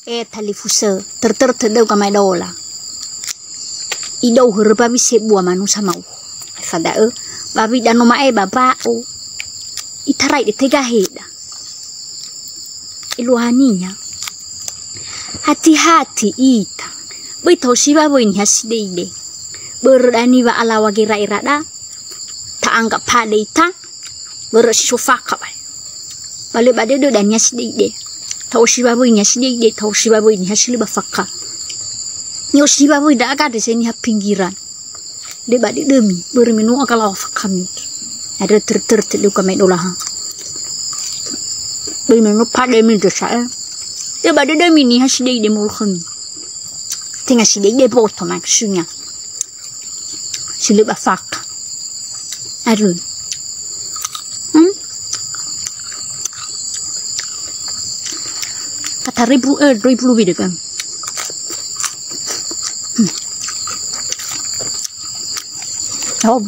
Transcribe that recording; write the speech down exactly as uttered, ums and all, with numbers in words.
E talifusö, terter tödöu gamaedola. Idou hörö bawi sebua manusa ma'uhu. Aefa da'ö, bawi danö ma'e ba ba'o. Itarai dete gaheda. Eluahania. Hati-hati ita. Böi tahosi wawöi niha sideide. Börö dania wa alawa gera'erada. Ta'anggap pade ita. Börö si so fakha ba. Ba lö ba dödö dania sideide. Tahosi wawöi niha sideide, tahosi wawöi niha si lö ba fakha. Nihosi wawöi ndra aga dese niha pinggiran. Lö ba dödömi, börö me no agalawa fakhami. Ada ter-ter tödöu gamaedolaha. Böi me no pademi dösa, eh. Lö ba dödömi niha sideide moroi khömi. Tenga sideide boto maksudnya. Si lö ba fakha. Aduh. Hmm? Kata ribu, eh, dua puluh bidek, kan. Hmm. Oh.